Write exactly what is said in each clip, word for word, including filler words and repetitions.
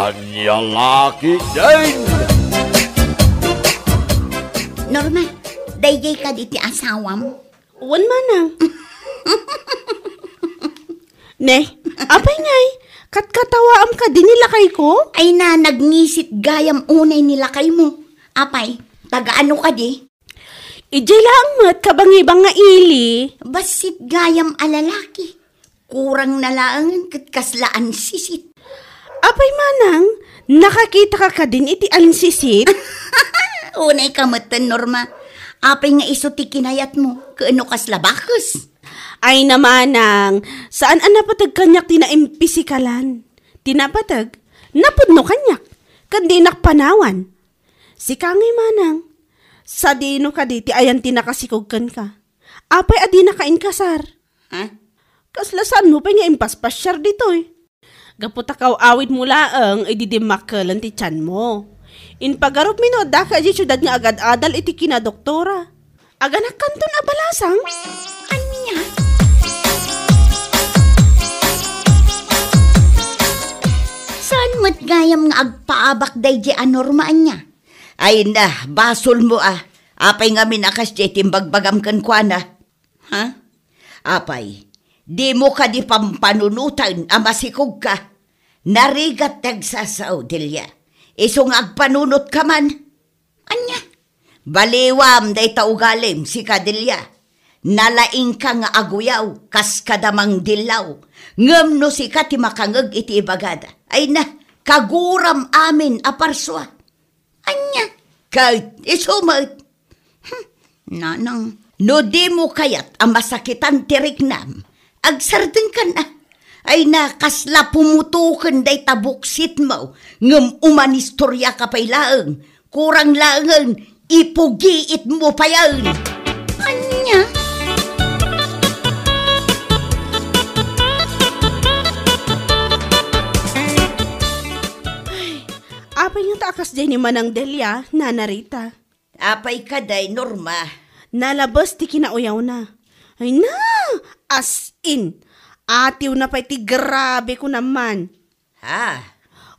Ania la ketdin? Norma, daydiay kadi ti asawam? Wen, manang. Ne, apay ngay? Katkatawaam kadi ni lakayko? Ay na, nagngisit gayam unay ni lakaymo. Apay, taga-ano kadi? Idiay laeng met kabangibang nga ili. Bassit gayam a lalaki. Kurang na laengen ket kasla ansisit. Apay manang, nakakitaka kadin iti ansisit? Unay ka metten, Norma. Apay nga isu ti kinayatmo, ket no kasla bakes? Ay na manang, saan a napateg kaniak ti naimpisikalan. Ti napateg, napudno kaniak, ket dinak panawan. Sika ngay manang, sadino kadi ti ayan ti nakasikog kenka? Apay a dinaka inkasar? Ha? Kasla saanmo pay nga impaspasiar ditoy? Gapu ta kaw-awidmo laeng idi dimmakkelen ti tianmo. Impagarupmi no addaka idiay siudad nga agad-adal iti kinadoktora. Aganakkanton a balasang? Ania? Saan met gayam nga agpaabak daydiay a Norma, ania? Ay na, basolmo a. Apay ngamin a kasdiay ti imbagbagam kenkuana? Ha? Apay, dimo kadi pampanunoten a masikogka? Narigat ti agsasao, Delia. Isu nga agpanunotka man. Ania? Baliwam dayta ugalim, sika, Delia. Nalaingka nga aguyaw, kas kada mangdillaw. Ngem no sika ti makangeg iti ibagada, ay na, kaguram amin a parsua. Ania? Ket isu met. Hmm, nanang, no dimo kayat a masakitan ti riknam, agsardengkan a. Ay na, kasla pumutoken dayta buksitmo, ngem umanistoriaka pay laeng. Kurang laengen, ipugiitmo payen. Ania? Ay, apay ngata a kasdiay ni Manang Delia, Nana Rita? Apay kadi, Norma? Nalabes ti kinauyawna. Ay na! As in, atiwna pay ti grabe ko naman. Ha?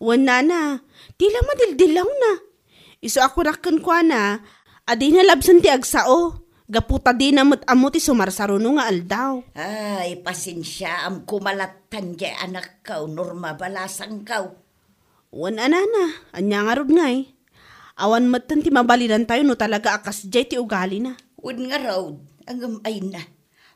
Wen, nana, ti la madildillawna. Isu a kunak kenkuana, a dina labsen ti agsao, gapu ta dina met ammo ti sumarsaruno nga aldaw. Ay, pasensiaam koma lattan diay anakko, Norma, balasangko. Wen a, nana, ania ngarud ngay? Awan metten ti mabalinantayo no talaga a kasdiay ti ugalina. Wen ngarud, ngem ay na,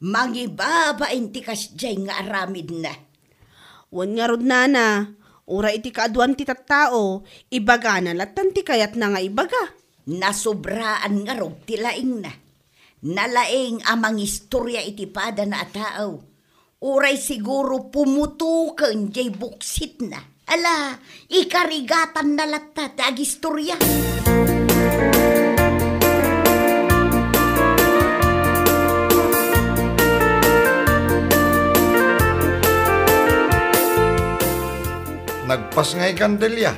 mangibabain ti kasdiay nga aramidna. Wen ngarud, nana, uray iti kaaduan ti tattao, ibagana lattan ti kayatna nga ibaga. Nasobraan ngarud ti laingna. Nalaing a mangistoria iti padana a tao. Uray siguro pumutoken diay buksitna. Ala, ikarigatanna latta ti agistoria. Nagpas ngay, Candelia,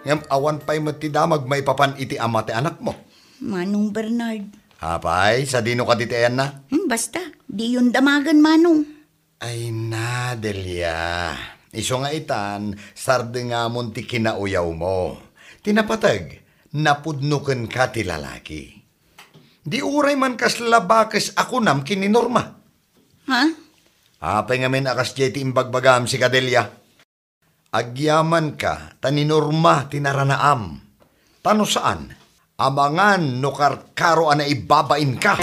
ngem awan pay met ti damag maipapan iti ama ti anakmo. Manong Bernard. Apay, sadino kadi ti ayanna? Hmm, basta, diyon damagen, Manong. Ay na, Delia. Isu nga itan, sardengamon ti kinauyawmo. Ti napateg, napudno kenka ti lalaki. Di uray man kasla bakes a kunam ken ni Norma. Ha? Apay ngamin a kasdiay ti imbagbagam, sika, Delia? Agyamanka ta ni Norma ti naranaam. Ta no saan, amangan no karkaro a naibabainka.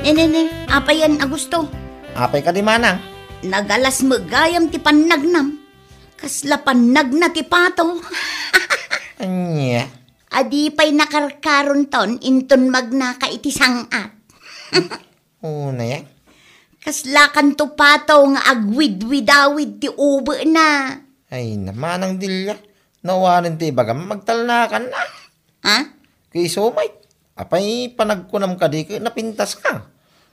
Ne, ne, ne, apayen a gusto? Apay kadi, manang? Nagalas met gayam ti pannagnam. Kasla pannagna ti pato. Ania? Adi pay nakarkaronton inton magnaka iti sang-at. Unay, eh? Kaslakanto pato nga agwidwidawid ti ubena. Ay, na, Manang Delia, No awanen ti ibagam, magtalnakanna. Ha? Ket isu met, apay panagkunam kadi ket napintaska?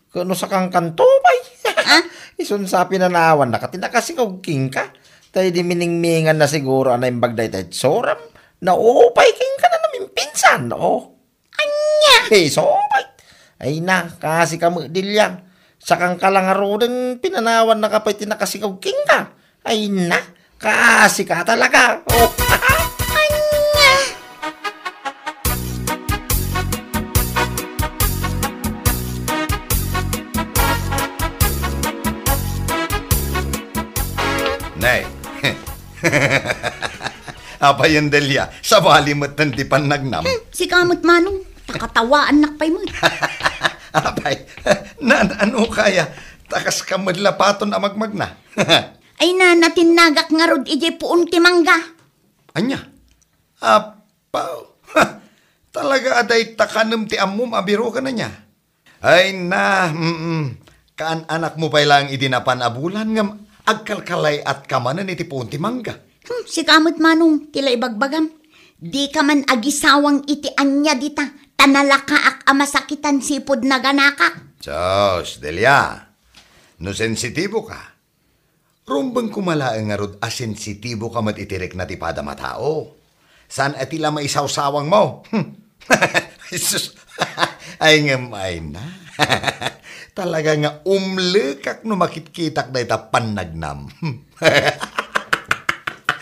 Ket no sakangkanto pay. Ha? Isun sa pinanawannaka ti nakasikog kenka. Ta idi miningminganna siguro a naimbag dayta itsuram, naupay kenka a namimpinsan, o. Ania? Isu pay. Ay na, kaasika met, Delia. Sakangka la ngaruden, pinanawannaka pay ti nakasikog kenka. Ay na, kaasika talaga. O. Ania? Nay. Apay, Delia, sabali metten ti pannagnam. Hmm, sika met, Manong. Pakatawaannak pay met. Apay, na, ano kaya? Ta kaska met lapaton a magmagna. Ay na, natinnagak ngarud idiay puon ti mangga. Ania? Apaw. Talaga a dayta kanem ti ammom a biro ken ania? Ay na, mm. Kaan-anakmo pay laeng idi napan a bulan ngem agkalkalay-atka manen iti puon ti mangga. Hmm, sika met, Manong, ti la ibagbagam. Dika man agisawang iti ania dita, ta nalakaak a masakitan sipud naganakak. Sus, Delia, no sensitibo ka, rumbeng koma laeng ngarud a sensitibo ka met iti rikna ti padam a tao. Saan a ti la maisawsawangmo? Jesus! Ay ngem ay na. Talaga nga umlekak no makitkitak dayta pannagnam.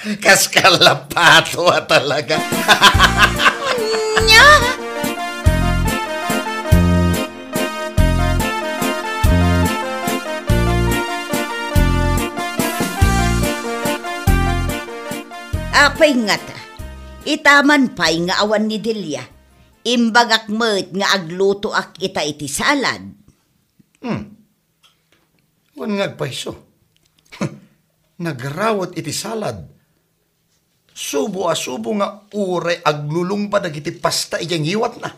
Kaska lapato a talaga. Ania? Apay ngata, ita man pay nga awan ni Delia, imbagak met nga aglutoak ita iti salad. Hmm. Wen nga agpayso. Nagrawet iti salad. Subo a subo nga uray aglulungba dagiti pasta idiay ngiwatna.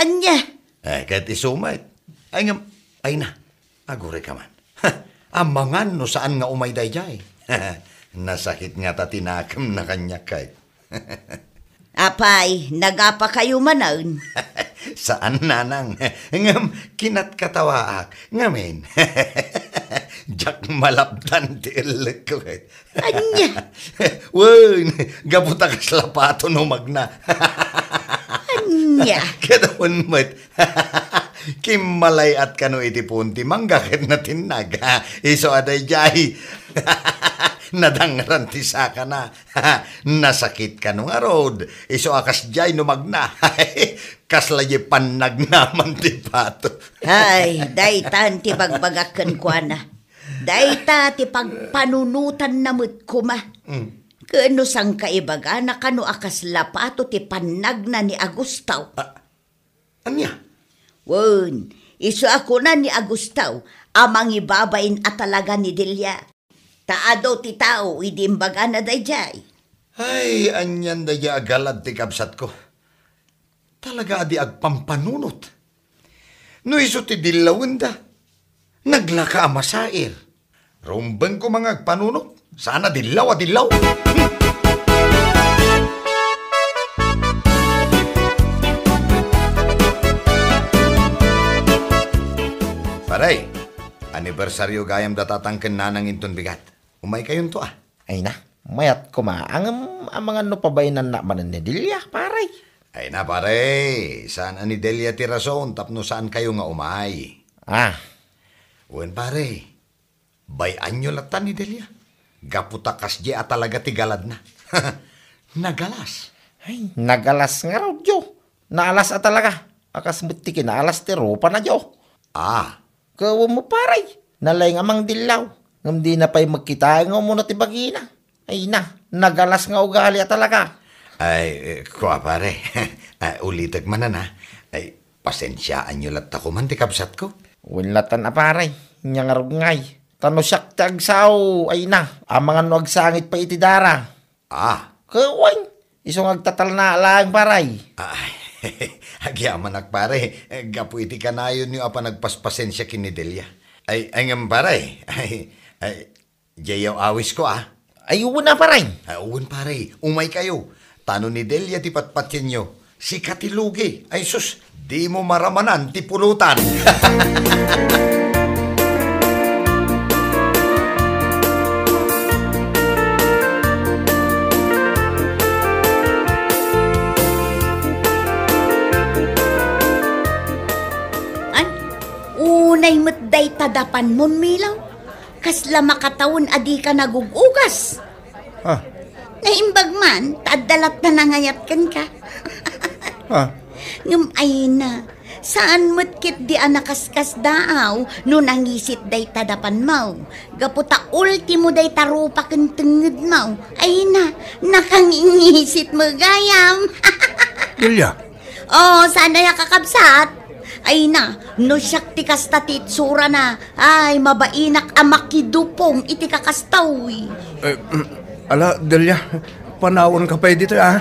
Ania? Eh, ket isu met. Ay ngem, ay na, agurayka man. Amangan no saan nga umay daydiay. Nasakit ngata ti nakemna kaniak ket. Apay, nagapakayo manen? Saan, nanang. Ngem, kinatkatawaak. Ngamin, diak malapdan ti ellekko ket. Ania? Wen, gapu ta kasla pato no magna. Ania? Ket awan met. Kimmalay-at kano iti puon ti mangga ket natinnag. Isu a daydiay. Nadangran ti sakana. Nasakit kano ngarud. Isu a kasdiay no magna. Kasla diay pannagnaman ti pato. Ay, daytan ti bagbagak kenkuana. Dayta ti pagpanunotanna met koma. Mm. Ken no saan ka ibagana kano a kasla pato ti pannagna ni Agustaw? A-, ania? Wen, isu a kuna ni Agustaw a mangibabain a talaga ni Delia. Ta adu ti tao idi imbagana daydiay. Ay, anian daydiay a galad ti kabsatko. Talaga a di agpampanunot. No isu ti dillawenda, naglaka a masair. Rumbeng koma nga agpanunot. Saan a dillaw a dillaw. Pare, anibersario gayam da tatang ken nanang inton bigat. Umaykayonto a. Ay na, mayat koma. Ngem amangan no pabainannak manen ni Delia, pare. Ay na, pare, saan a ni Delia ti rason tapno saankayo nga umay. Ah. Wen, pare, bay-anyo latta ni Delia. Gapu ta kasdiay a talaga ti galadna. Nagalas. Ay, nagalas ngarud, yo. Naalas a talaga. A kas met ti kinaalas ti rupana, yo. Ah. Ket awan met, pare. Nalaing a mangdillaw. Ngem dina pay met kitaen nga umuna ti bagina. Ay na, nagalas nga ugali a talaga. Ay, eh, kua, pare. Ah, ulitek manen, ah. Ay, pasensiaanyo latta koman ti kabsatko. Wen lattan a, pare. Nia ngarud ngay. Ta no siak ti agsao, ay na, amangan no agsangit pay iti dara. Ah. Ket wen, isu nga agtatalna laeng, pare. Ah, agyamanak, pare. Eh, gapu iti kanayonyo a panagpaspasensia ken ni Delia. Ay, ay ngem, pare. Ay, ay, diay awisko, ah. Ay, wen a, pare. Ay, wen, pare. Umaykayo. Ta no ni Delia ti patpatienyo, sika ti lugi. Ay, sus, dimo maramanan ti pulutan. Ay, unay met dayta dapanmon, Milo. Kasla makatawen a dika nagug-ugas. Ah. Naimbag man, ta adda latta nangayat kenka. Ah. Ngem ay na, saan met ketdi a nakaskasdaaw no nangisit dayta dapanmo. Gapu ta ultimo dayta rupa ken tengngedmo. Ay na, nakangingisit mo gayam. Delia. Oh, saan aya, kakabsat? Ay na, no siak ti kasta ti itsurana, ay, mabainak a makidupong iti kakastoy. Eh, ala, Delia, panawanka pay ditoy, ah.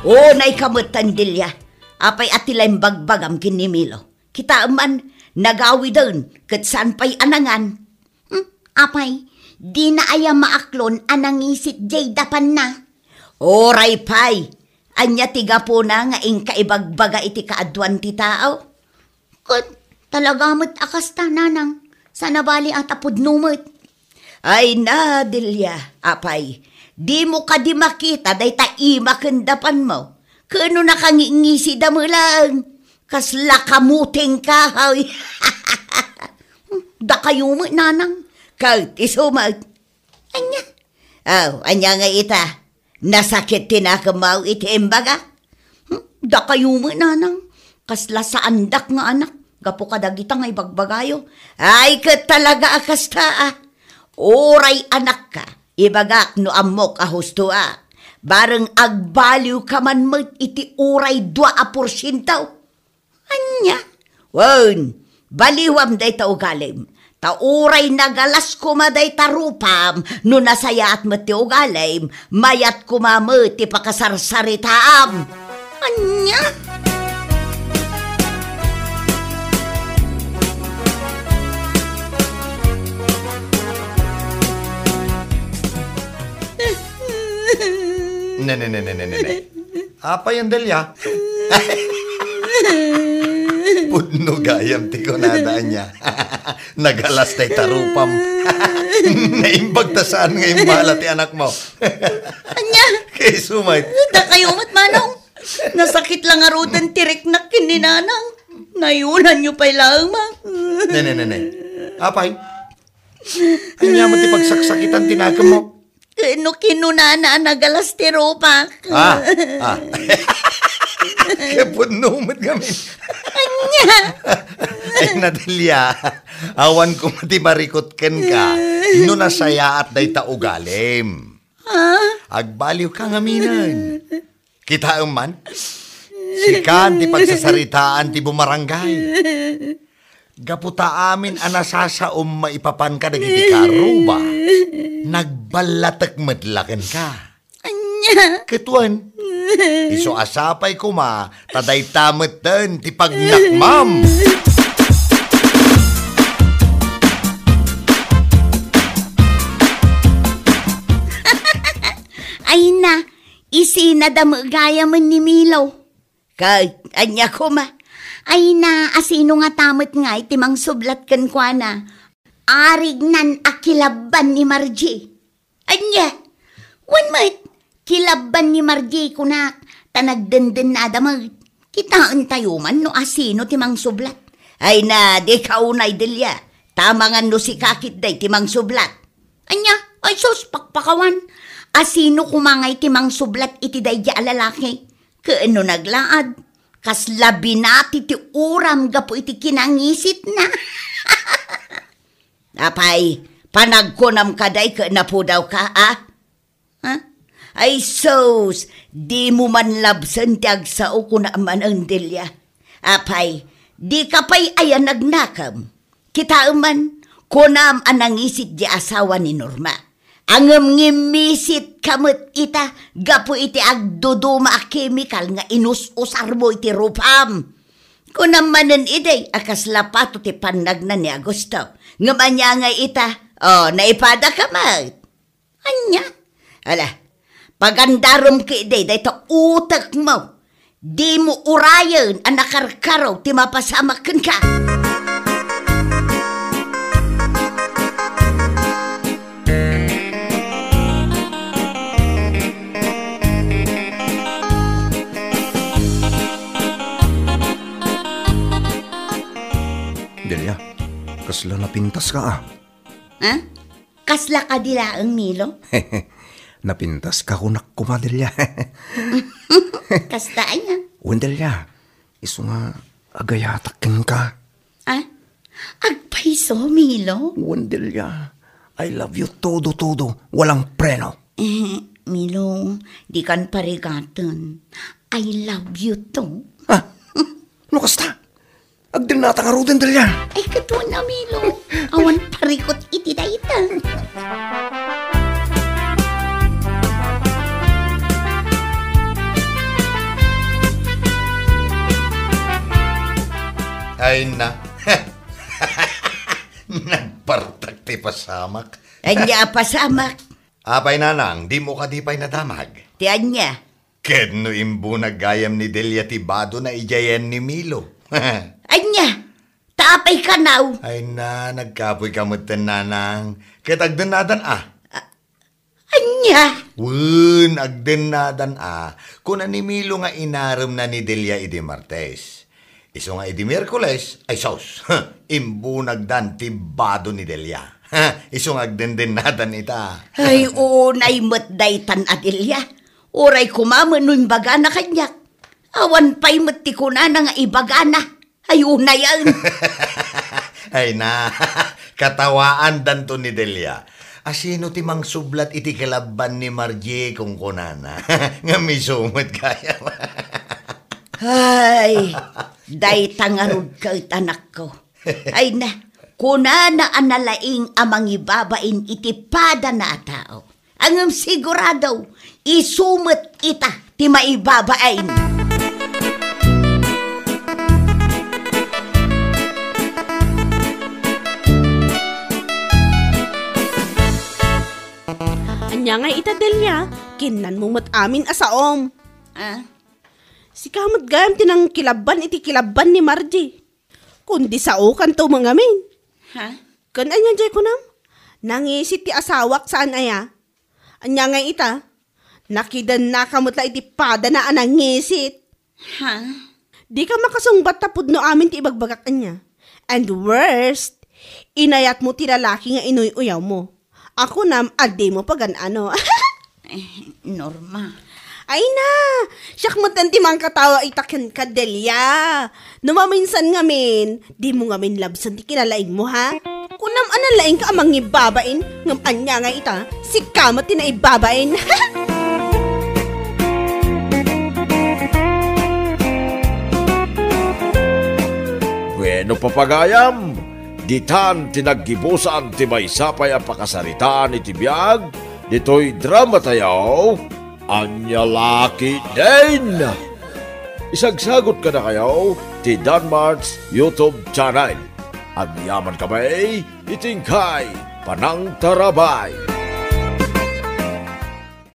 Unayka metten, Delia. Apay a ti la imbagbagam ken ni Milo? Kitaem man, nagawiden, ket saan pay a nangan. Hmm, apay, dina aya maaklon a nangisit diay dapanna? Uray pay, ania ti gapuna nga inka ibagbaga iti kaaduan ti tao? Ket talaga met a kasta, nanang, saan a bali a ta pudno met. Ay na, Delia, apay, dimo kadi makita dayta ima ken dapanmo? Ken no nakangingisida met laeng, kasla kamuting kahoy. Dakayo met, nanang. Ket isu met. Ania? Aw, ania nga ita? Nasakit ti nakemmo iti imbagak? Hmm, dakayo met, nanang. Kasla saandak nga anak, gapu kadagita nga ibagbagayo. Ay, ket talaga a kasta, ah. Uray anakka, ibagak no ammok a hustoak. Bareng agbaliwka man met iti uray dua a porsiento. Ania? Wen, baliwam dayta ugalim. Ta uray nagalas koma dayta rupam, no nasayaat met ti ugalim, mayat koma met ti pakasarsaritaam. Ania? Ne, ne, ne, ne, ne, ne, ne. Apay, Delia? Pudno gayam ti kunada, ania? Nagalas dayta rupam. Naimbag ta saan nga imbala ti anakmo. Ania? Kayso met. Dakayo met, manong. Nasakit la ngaruden ti riknak ken ni nanang. Nayunanyo pay laeng, ma. Ne, ne, ne, ne. Apay? Ania met ti pagsaksakitan ti nakemmo? Ken no kinunana a nagalas ti rupak. Ah, ah. Kaya pudno met ngamin. Ania? Ay, Delia, awan koma ti marikut kenka no nasayaat dayta ugalim. Ah? Agbaliwka ngaminen. Kitaem man, sikan ti pagsasaritaan ti bumarangay. Gapu ta amin a nasasaom maipapan kadagiti karuba, nagballatek met la kenka. Ania? Ket wen, isu a sapay koma ta dayta metten ti pagnakmam. Ay na, isinada met gayamen ni Milo. Ket ania koma? Ay na, asino ngata met ngay ti mangsublat kenkuana? Arignan a kilabban ni Margie. Ania? Wen met, kilabban ni Margie kunak, ta nagdendennada met. Kitaentayo man no asino ti mangsublat. Ay na, dika unay, Delia. Ta amangan no sika ketdi ti mangsublat. Ania? Ay sus, pakpakawan. Asino koma ngay ti mangsublat iti daydi a lalaki? Ken no naglaad, kasla binati ti uram gapu iti kinangisitna. Apay, panagkunam kadi ket napudawka, a? Ha? Ay sus, dimo man labsen ti agsao, kuna manen, Delia. Apay, dika pay aya nagnakem? Kitaem man, kunam a nangisit di asawa ni Norma. Ngem ngimmisit ka met ita gapu iti agduduma a kemikal nga inus-usarmo iti rupam. Kunam manen idi a kasla pato ti pannagna ni Augusto. Ngem ania ngay ita? O, naipada ka met. Ania? Ala, pagandarem ketdi dayta utekmo. Dimo urayen a nakarkaro ti mapasamak kenka. Delia, kasla napintas ka, a. Ha? Kasla kadi laeng, Milo? Napintas ka kunak koma, Delia. Kasta aya? Wen, Delia. Isu nga agayatak kenka. Ah? Agpayso, Milo? Wen, Delia. I love you todo, todo. Walang preno. Eh, Milo, dikan parigaten. I love you too. Ah? No kasta? Agdennata ngaruden, Delia. Ay, kaduan a, Milo. Awan parikut iti dayta. Ay na. Nagpartak ti pasamak. Ania a pasamak? Apay, nanang, dimo kadi pay nadamag? Ti ania? Ket no imbunag gayam ni Delia ti badona idiay ni Milo. Ania? Ta apay kanaw? Ay na, nagkapoy ka metten, nanang. Ket agdennadan a. A-, ania? Wen, agdennadan a. Kuna ni Milo nga inaremna ni Delia idi Martes. Isu nga idi Miyerkules, ay sus, imbunagdan ti bado ni Delia. Isu nga agdendennadan ita. Ay, unay met daytan a Delia. Uray koma met no imbagana kaniak. Awan pay met ti kunana nga ibagana. Ay, unayen. Ay na, katawaandanto ni Delia. Asino ti mangsublat iti kilabban ni Margie, kunkunana. Ngem isu met gayam. Ay, dayta ngarud ket, anakko. Ay na, kunana a nalaing a mangibabain iti padana a tao. Ngem sigurado, isu met ita ti maibabain. Ania ngay ita, Delia, kinnanmo met amin a saom. Ah? Sika met gayam ti nangkilabban iti kilabban ni Margie. Kundi saokanto met ngamin. Ha? Ken ania diay kunam? Nangisit ti asawak saan aya? Ania ngay ita? Nakidennaka met la iti padana a nangisit. Ha? Dika makasungbat ta pudno amin ti ibagbagak ania. And worst, inayatmo ti lalaki nga inuy-uyawmo. A kunam a dimo pagan-ano. Eh, Norma. Ay na! Siak metten ti mangkatawa ita kenka, Delia. No maminsan ngamin, dimo ngamin labsen ti kinalaingmo, ha? Kunam a nalaingka a mangibabain, ngem ania ngay ita, sika met ti naibabain. Bueno, papagayam, ditan ti naggibusan ti maysa pay a pakasaritaan iti biag ditoy drama tayo, Ania La Ketdin. Isagsagot kadakayo ti Danmart's YouTube channel. Agyaman kami iti inkay panangtarabay.